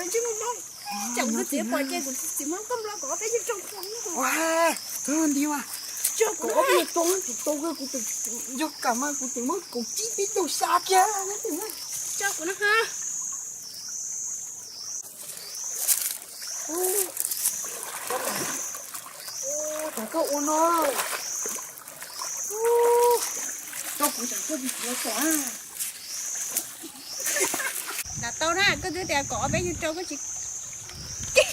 Ntsej muag Hmoob, tsam kuv txiv pom ces kuv txiv muab koj nplog kom ob peb yug rau kuv. Ua, nti mas, kom ob peb yug rau kuv tau, kuv tseem yog kam mas kuv tseem muab kaum tsib peb caug xya kiag. Tso kuv no ha. Thaum koj ua no, tau kuv tseem koj tsis txiv los tom. Lam tau na, koj twb tias kom ob peb yug rau koj tsis.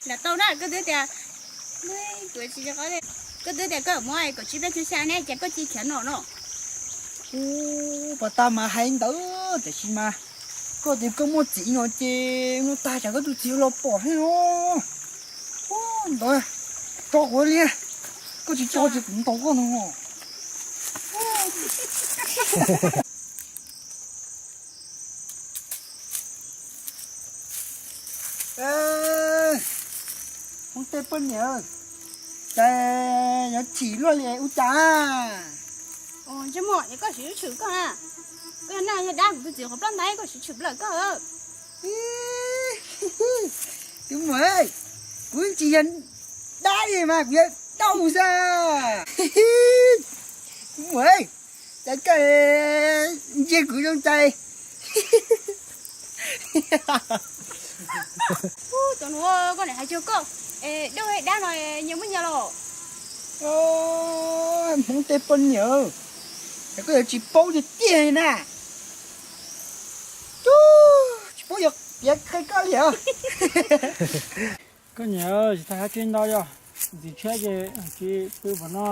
Lam tau na, koj twb tias, koj twb tias koj muab kaum tsib peb caug xya ne, ces koj cia khiav no no. Ub, pas tas mas hais ntawd, tiam sis mas koj tias koj muaj txiv no ces muaj tag tsam koj tus txiv los pom thiab no. Ub, ntawd, tso kuv li, koj tsis tso ces kuv ntaus koj no. Hmoob tej poj niam, cas yuav chim luaj li ua cas? Ntsej muag, koj siv tshwm koj na. Koj yog neeg yog dab kuv tus txiv qhov plab ntaiv koj siv tshwm plaws koj. Tus muam, kuv tsis yog dab li mas kuv yog dauj xwb. Tus muam, cas koj ntsia kuv zoo cas? Ub, tus nuav koj niam hais cuag koj, es dab dab no nyias muaj nyias los. Hmoob tej poj niam, es koj yuav tsis paub tiag tiag na. Tsis paub yuav piav qhia koj li os. Koj niam, tsis tas hais tsis ntau yog ntxim tshiab ces tsis pw pam no,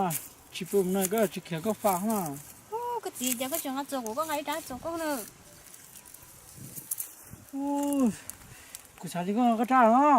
tsis pw pam no koj tsis khiav koj fam na. Koj txiv, cas koj tseem nqa txuas kuv, koj nqa ib rab txuas koj na. Kuv xav tias koj nqa koj rab no.